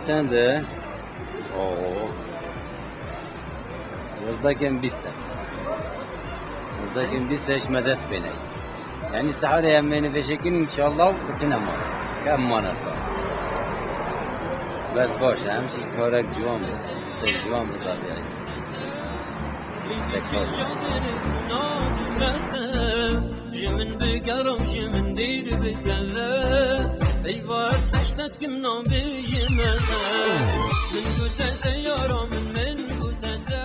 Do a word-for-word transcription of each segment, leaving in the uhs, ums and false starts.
Çend e? Oo. Yazdakên bîst e. Yazdakên bîst e, ji me dest pê neyê. Yanî seharê em ê nivêjê kin, înşallah, û çine mane. Ke em mane sağ. Bes baş e, em jî karek ciwan bû. Tiştek ciwan bû tabiye. Tiştek baş. Ji min bigere û ji min dêr bikeve. Eyvaz heştet kim nabêjime. Min gotete yara min, min gotete.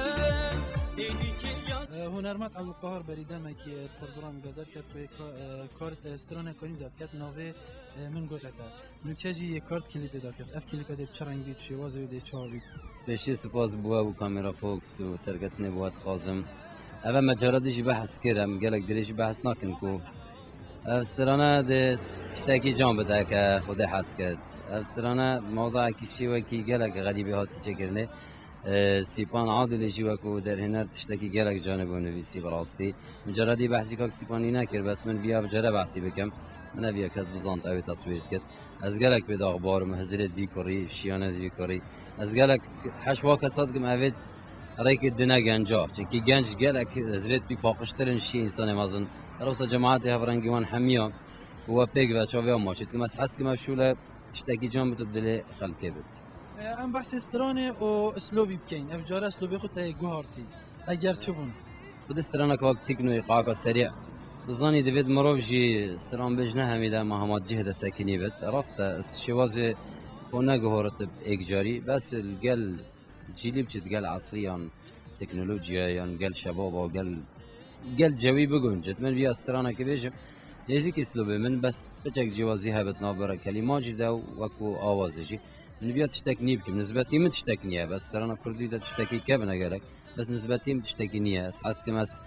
Êdî çêja. E, hunermend Ebûqahar Berî demekî, e, programê derket ku ka-, e, kar, e, stranek nî derket navê, e, Min Gotete. Nûke jî yê kar klîpê derket. Ev klîpê dê bi çi rengî, bi şêwazê wê dê çawa bî? Pêşî spas bo we û Kamera Fox û serketinê bo we dixwazim. Ev me cara dî jî behs kir, em gelek dirêj jî behs nakin ku ev strana dê tiştekî can bide ke Xwedê hez kir. Ev strana mewduekî şêwekî gelek xerîbî hatî çêkirinê. E, Sîpan Adilî jî wekû derhêner tiştekî gelek canê bo nivîsî bi rastî. Min cara dî behsî kak Sîpanî nekir, bes min viya bi cara behsî bikim. Min neviya kes bizand ew ê teswîr dikit. Ez gelek pê daxbar im, hizirê dî kurî, şiyane dî kurî. Ez gelek heş wa kesa dikim, evê rêkê dine genca. Çimkî genc gelek hizirê dî paqijtir in şî însanê mezin. Her wisa cemaetê hevrengî wan hemiya û we pêk ve çavê wan maçî dikim. Ez hez dikim ev şûle tiştekî can bit û dilê xelkê bit. E, em behsê stranê û islobî bikeyn. Ev cara islobê xwe te yê guhartî. Eger çi bûn? Xwedî strana kak teknoyê, qaka serî. Tu zanî, divêt mirov jî stranbêj ne hemî dema hema cih de sekinî bit. Rast e, ez şêwazê xwe neguhorit êk carî. Bes li gel cîlî biçit, gel esrî yan teknolojiya yan gel şebaba, gel, gel cewî biguncit. Min viya stranekê bêjim, nêzîkî slobê min, bes piçek cîwazî hebit navbera kelîman jî de û wekû awazê jî. Min viya tiştek nî bikim. Nisbetî min tiştek niye. Bes strana kurdî de tiştekî kevin e gelek. Bes nisbetî min tiştekî niye. Ez hez kim ez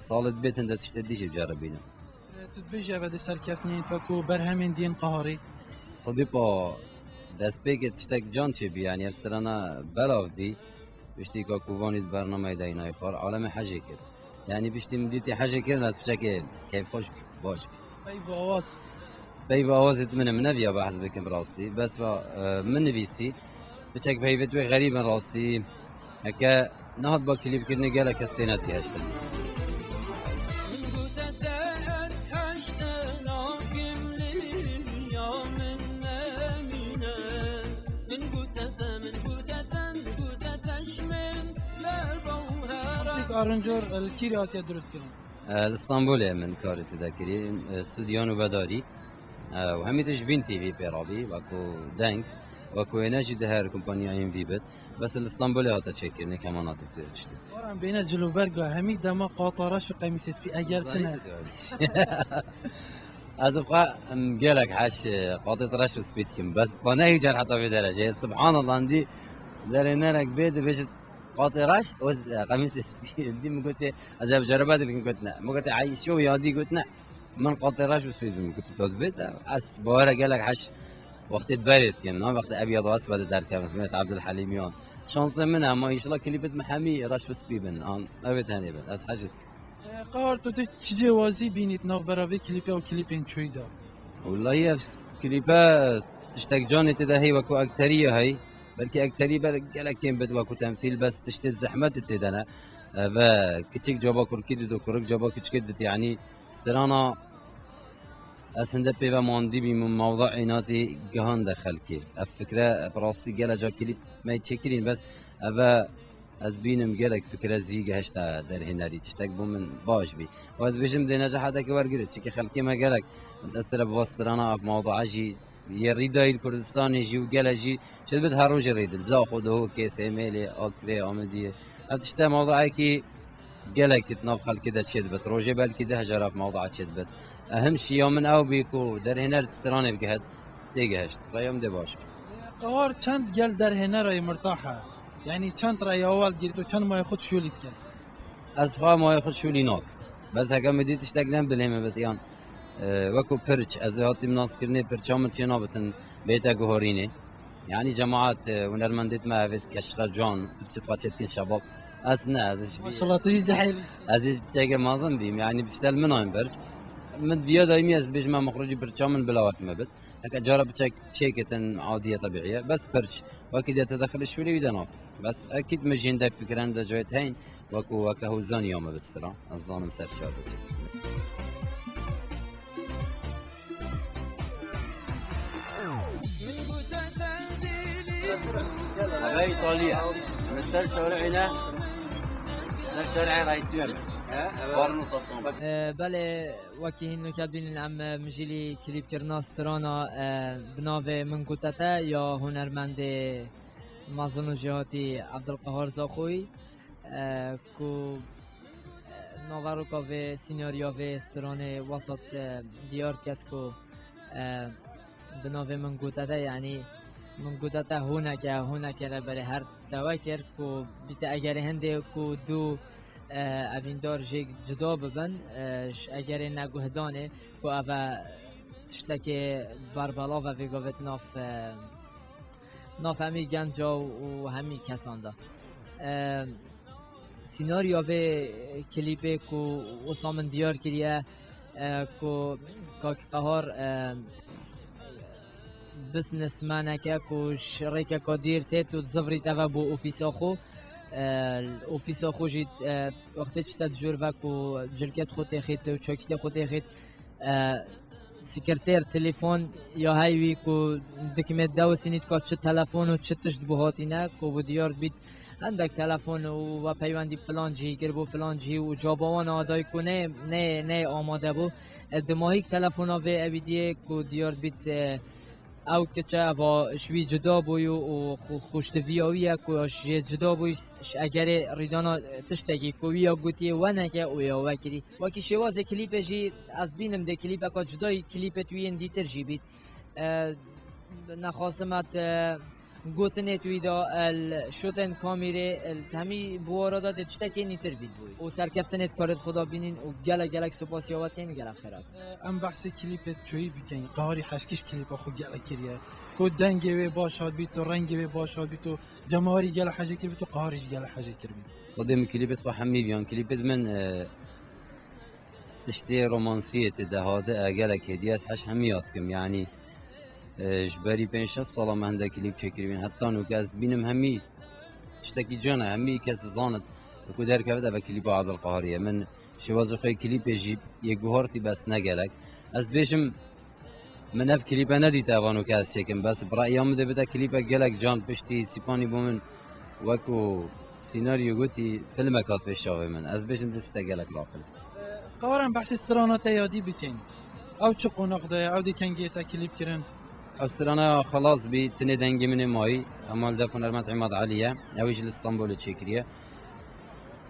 salê dibêtin de tiştê dî jî ceribînim. E, tu dibêjî eve dê serkeftinên wekû berhemên dî yên qaharî? Xwedî pa destpêkê tiştek can çêbî, yanî ev strana belav bî. Piştî ka ku vanî di bernameyê de yî nayê xwar, alemê hejê kir. Yanî piştî min dîtî hejê kirin, ez piçekê keyfxweş bû, baş bû. Peyva awaz. Peyva awazê tu min e, min neviya behs bikim bi rastî. Bes va, e, min nivîsî. Piçek peyvê tu wê xerîb in rastî. Heke nehat ba klîpkirinê gelek kes têne têhiştin. Min gote te ez heşte nakim li ya min nemîne. Min gote te, min gote te, min gote te ji min leba û hera. Aranjor, e, li kîrê hatiye dirust kirin? E, li Stenbolê min karê tê de kirî, e, stûdyo nûbedarî. E, û hemî tişt Vîn T V pê rabî, wekû deng, wekû wêne jî di her kompanyayên vî bit. Bes li Stenbolê hate çêkirinê, kema nadik tu tiştê. Waran bêne cilûberga hemî dema qata reş û qemîsê spî eger çi ne? Ez bi xwe, em, gelek heş, e, qatê reş û spî dikim. Bes xwe ne hîcar heta vê dereceyê. Subhanallah, endî derênerek bê dibêjit qatê reş û, e, qemîsê spî. Endî min gotê, ez ê bi cerebe dikim, got ne. Min gotê, ey şo ya dî, got ne. Min qatê reş û spî bim, got, got vê de. Ez bawere gelek heş wextê berê dikim. Na wextê ev ya da ez ve de derkevim. Hikmet Abdülhalim yan. Şansê min e, ama înşallah klîpê min hemî reş û spî bin. An, ev ê tenê bin. Ez hej dikim. E, Qahar, tu, tu çi cêwazî bînît navbera vê klîpê û klîpên çûyî de? Wellahî ev klîpe tiştek canê tê de hey, wekû ekterî ye hey. Belkî ekterî bel gelek kêm bit wekû temsîl, bes tiştê zehmet tê de ne. E, ve kiçik caba kurkî dît û kurik caba kiçikê dît, yanî strana ez hinde pê ve mandî bîm û mewda ênatî gihande xelkê. Ev fikre bi rastî gele ca klîp me çêkirîn, bes eve ez bînim gelek fikre zî gehişte derhênerî. Tiştek bo min baş bî. Û ez bêjim dê necahetekê wergirê, çikî xelkê me gelek dest re bi va strana ev mewdua jî yê Rîdayî li Kurdistanê jî û gele jî çêdibit her rojê rê dil. Zaxo, Duhokê, Sêmêlê, Akrê, Amediyê. Ev tişte mewduekî gelek di nav xelkê de çêdibit. Rojê belkî deh car ev mewdua çêdibit. Ehim şiya min ew bî ku derhêner stranê bigihet, têgihişt. Rêya min dê baş bî. Qahar, çend gel derhênerayê mirtah e? Yanî çend rêya we digirît û çend mayê xwe şûlî dike? Ez xwe mayê xwe şûlî nakim. Bes heke min dî tiştek ne bi dilê min bit yan, e, wekû pirç, ez ê hatîm naskirinê, pirça min çê nabitin bête guhorînê. Yanî cemaet, e, hunermendêt me evêt keşixe can, pirçit xwe çêdikin şebab. Ez ne, ez ji vî Maşallah, tu jî cehêl. Ez jî çeke mezin bîm, yanî tiştel min nayên pirç. Min viya daîmî ez bêjim, em mixricî pirça min bila wek me bit. Heke cara piçek çêketin, adî ye, tebîî ye. Bes pirç, wekî diye tedexilê şûlê wî de nakin. Bes ekîd min jî hindek fikiran de cayet heyn, wekû weke hozan ya me bit stran. Ez zanim ser çar biçim. Eve Îtalya. Min ser şarê ne, ser şarê reîsî ye. He, eve. Barin û Sultan. E, belê, wekî hîn nûke bînin em, e, mijîlî klîpkirina strana, e, bi navê Min Gote Te ya hunermendê mezin û jêhatî Ebdulqehar Zaxoyî, e, ku, e, naveroka vê sînarya vê stranê wesat, e, diyar ket ku, e, bi navê Min Gote Te, yanî Min Gote Te honeke, honeke re berê her dewe kir ku bîte egerê hindê ku du, e, evîndar jê cuda bibin, e, ji egerê neguhdanê ku ev e tiştekê berbelav e vê gavê di nav, e, nav hemî genca û hemî kesan de. E, Sînarya vê klîpê ku wisa min diyar kiriye, e, ku Kak Qehar, e, businessmaneke ku ji rêkeka dîr têt û dizivirît eve bo ofîsa xwe. E, ofîsa xwe jî, e, wextê çite dijûr ve ku cilkê xwe têxît û çokîtê xwe têxît, e, sekreter telefon ya hey wî ku dikimê dewisînît ka çi telefon û çi tişt bi hatîne, ku bi diyar dibît hindek telefon û we peywendî filan cihî kir bo filan cihî û caba wan a dayî ku nê, nê, nê amade bû. E, dimahîk telefona vê ewî diyê ku diyar dibît, e, ew kiçe eva ji wî cuda bûyû û xwe-, xweştiviya wî ye ku ji cuda bûyî ji egerê rîdana tiştekî ku wî ya gotiye weneke û ya wekirî. Wekî şêwazê klîpê jî ez bînim dê klîpeka cudayî klîpê tu yên dîtir jî bît. E, nexasim et, e, gotinê tu wî da el şotên kamîrê, el temî buwara da dê tiştekê nîtir bît bûyî. Û serkeftinê di karê xwe da bînîn û gelek gelek sipasiya we tên gelek xêr. Em behsê klîpê çoyî bikin. Qaharî heşkiş klîpa xwe gelek kiriye. Ku dengê wê baş hat bît û rengê wê baş hat bît û cemawerî gelek hejê kir bît û Qaharî jî gelek hejê kir bît. Xwedê min klîpê xwe hemî viyan. Klîpê min, e, tiştê romansiyê tê de hate, e, gelek hêdî ez heş hemî yad dikim. Yanî, e, ji berî pênc şeş sala me hindek klîp çêkirîbîn. Heta nûke ez dibînim hemî tiştekî can e, hemî kes zanit ku derkevit eve klîpa Abdulqaharî ye. Min şêwazê xwe yê klîpê jî yê guhartî bes ne gelek. Ez dibêjim, min ev klîpe nedît evan û kes çêkim. Bes bi reya min dibite klîpek gelek can piştî Sîpanî bû min wekû sînaryo gotî filmek hat pêş çavê min. Ez bêjim dê tiştek gelek lafil. Qaran behsê strana te yadî bikin. Ew çi qonax de ye? Ew dê kengê te klîp kirin? Ew strana xelas bî, tinê dengê min ê mayî. Hemal def hunermend Îmad Elî ye. Ew jî li Stenbolê çêkiriye.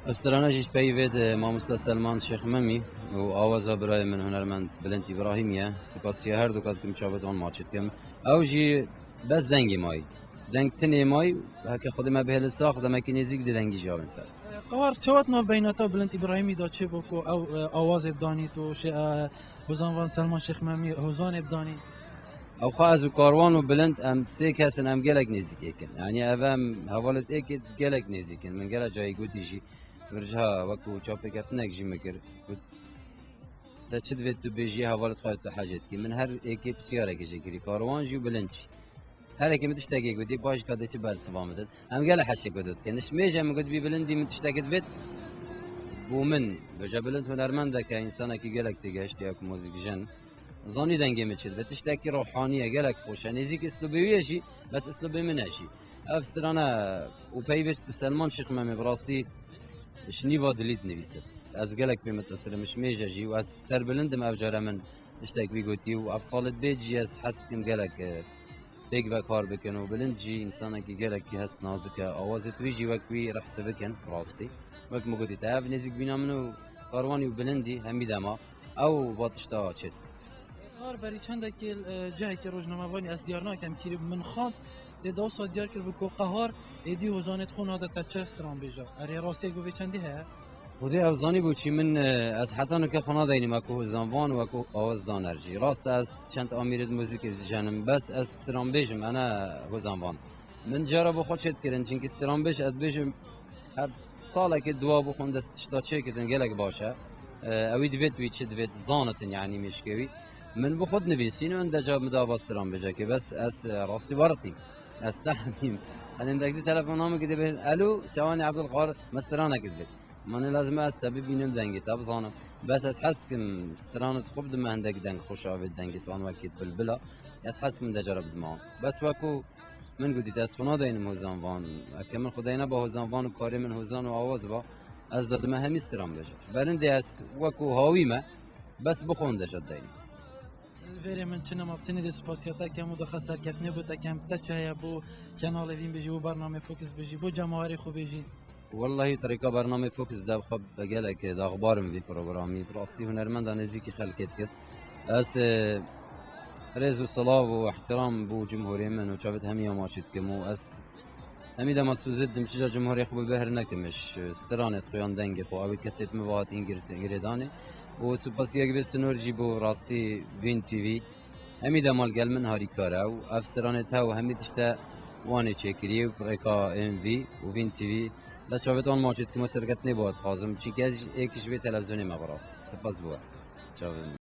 Estrana jî ji peyî vê di mamosta Selman Şêx Memî û awaza birayê min hunermend Bilind Îbrahîmî ye. Sipasiya her du kat dikim çavê wan maçî dikim. Ew jî bes dengê mayî. Deng tinê mayî, heke Xwedê me bihêlit sax, demekî nêzîk di dengî jî avên ser. Qahar, çawa di nav beynata Bilind Îbrahîmî da çêbû ku ew, e, awazê bidanît û şê, e, hozanvan Selman Şêx Memî hozanê bidanî? Ew xwe ez û Karwan û Bilind em sê kes in, em gelek nêzîk êk in. Yanî ev em hevalêt êkê gelek nêzîk in. Min gelek cayî gotî jî. Vir jiha wekû çavpêkeftinek jî min kir. Got, te çi divê tu bêjî hevalêt xwe tu hecê dikî. Min her êkê pisyareke jê kirî. Karwan jî û Bilind jî. Her êkê min tiştekê gotî, paş ka dê çi bersiva min did. Em gelek heşê ku dikin. Ji mêje min got, bî Bilindî min tiştekê divêt. Bû min, bêje Bilind hunermendeke, însanekî gelek têgihiştiye ku muzîkjen. Zanî dengê min çi dibe. Tiştekî ruhanî ye, gelek xweş e. Nêzîk îslûbê wî ye jî, bes îslûbê min e jî. Ev strana û peyvê Selman Şêx Memê bi rastî ji nîva dilî dinivîsim. Ez gelek pê mitesir im, ji mêje jî û ez serbilind im ev care min tiştek wî gotî û ev salê dibê jî ez hez dikim gelek, e, pêk ve kar bikin û Bilind jî însanekî gelekî hest nazik e. Awazê wî jî wek wî rehsivik in, rastî. Wek min gotî te ev nêzîkbîna min û Karwanî û Bilindî hemî dema ew va tişta çêdikit. Qahar, berî çendekî, e, cihekî rojnamevanî, ez diyar nakem kî, min xwend, dê dawsa diyar kiribû ku Qahar êdî hozanê xwe nade te çi stranbêja. Erê, rastiyek bi vê çendî heye? Xwedê ew zanîbû çi min, e, ez heta nûke xwe nadeynim wekû hozanvan, wekû awazdaner jî. Rast e, ez çend amîrê di muzîkê dijenim, bes ez stranbêj im, ez ne hozanvan. Min cara bo xwe çêdikirin, çimkî stranbêj ez dibêjim her salekê dua bixwin dest tişta çêkirin gelek baş e. E, ewî divêt wî çi divêt zanitin, yanî mêşkê wî. Min bi xwe dinivîsîn û hindeca min da va stran bêje ki bes ez, e, rastî weritîm. Ez tehmîm. Hindek di telefona min ki dibê, "Elo, çawanî Ebdulqahir, me stranek divêt." Mane lazim e ez te bibînim, dengê te bizanim. Bes ez hez dikim stranê xwe bidime hindek deng xweş avê dengê wan wekî bilbila. Ez hez dikim hindeca re bidime wan. Bes wekû min gotî, ez xwe nadeynim hozan van. Eke min xwe deyne ba hozan van û karê min hozan û awaz ba, ez dadime hemî stran bêje. Berindê ez wekû hawî me, bes bi xwe hindeca deynim. Li vêrê min çi nema bi tenê dê spasiya te kem û daxa serkeftinê bo te kem. Te çi heye bo kenalê vîn bijî, bo bernamê Fox bijî, bo cemawerê xwe bijî? Wellahî terîka bernamê Fox de xwe bi gelek daxbarim vî programî. Bi rastî hunermenda nêzîkî xelkê dikir. Ez, e, rêz û silav û ihtiram bo cumhurê min û çavêt hemî ya maçî dikim û ez hemî dema sozê didim çija cumhurê xwe bi behr nekim ji stranê xwe yan dengê xwe. Ew ê kesê min ve hatîn girêdanê. Û supasiyek bê sinor jî bo rastî Vîn T V. Hemî dema li gel min harîkar e û ev stranê te û hemî tişte Wanê çêkirî û rêka M V û Vîn T V. De çavêt wan maçî dikim û serketinê bo dixwazim. Çîkî ez êk ji vê televîzyonê me bi rastî. Sipas bo we. Çavê min.